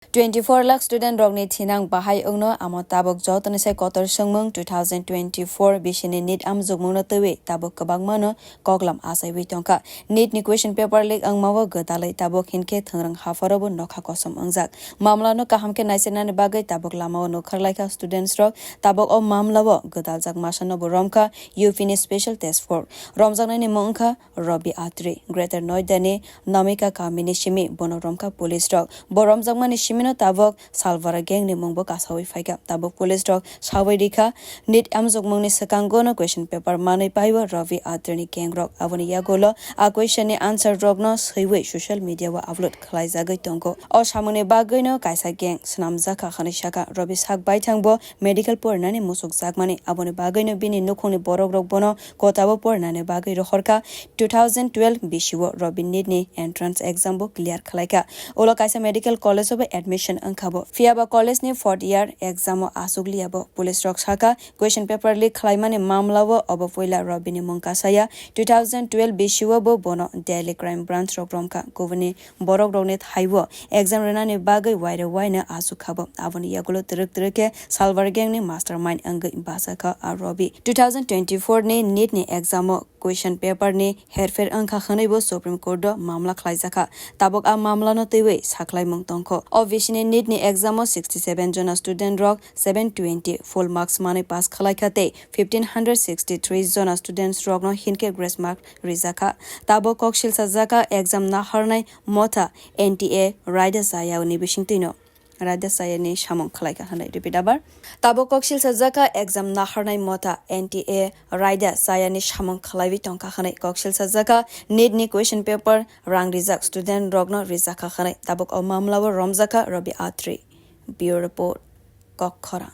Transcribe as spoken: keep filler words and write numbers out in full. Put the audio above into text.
Twenty four lakh student rokni thinang bahai wngno amo tabuk jotoni sai kotor swngmung two thousand twenty four bisini NEET amjokmungno twiwi tabuk kwbangmano koklam achaiwi tongkha. NEET ni question paper leak wngmao gwdalwi tabuk hinkhe thwngrwng hapharo bo nokha kosom wngjak. Mamlano kaham khe naisirnani bagwi tabuk lamao nukharlaikha students rok. Tabuk o mamlao gwdaljak masano bo romkha U P ni special task force. Romjaknaini mung wngkha Robi Atri, Greater Noida ni Namika kamini simi bono romkha police rok. Bo romjakmani simino tabuk Salwara gang ni mungbo kasawi phaikha. Tabuk police rok sawi rikha, NEET amjokmungni swkango no question paper manwi paiwi Robi Atri ni gang rok. Aboni yagulo a question ni answer rok no swiwi social media o upload khwlaijagwi tongo. O samungni bagwi no kaisa gang swnamjakha hwnwi sakha. Robi sak baithang bo medical porinani muchukjakmani. Aboni bagwi no bini nukhungni borok rok bono kotabo porinani bagwi rohorkha. Two thousand twelve bisio Robi NEET ni entrance exam bo clear khwlaikha. Ulo kaisa medical college o bo admission wngkha bo. Phiyaba college ni fourth year exam o achukliya bo. Police rok sakha, question paper leak khwlaimani mamlao obo puila Robi ni mung kasaya. Two thousand twelve bisio bo bono Delhi Crime Branch rok romkha. Kubuni borok rokni thaibo exam rinani bagwi waire waino achukha bo. Aboni yagulo twrwk twrwk khe Salwar gang ni mastermind wngwi bachakha a Robi. Two thousand twenty four ni NEET ni exam o question paper ni herpher wngkha hwnwi bo Supreme Court o mamla khlaijakha. Tabuk a mamla no twiwi saklaimung tongkho. O bisini NEET ni exam o sixty seven jona student rok seven twenty full marks manwi pass khwlaikha tei fifteen hundred sixty three jona students rok no hinkhe grace mark rijakha. Tabuk kok silsajak exam naharnai motha N T A raida chaya ni bisingtwi no. Raida chaya ni samung khwlaikha hwnwi repeat abar. Tabuk kok silsajak exam naharnai motha N T A raida chaya ni samung khwlaiwi tongkha hwnwi kok silsajak NEET ni question paper rang rijak student rok no rijakha hwnwi. Tabuk o mamla o romjakha Robi Atri. Bureau Report, Kok Khorang.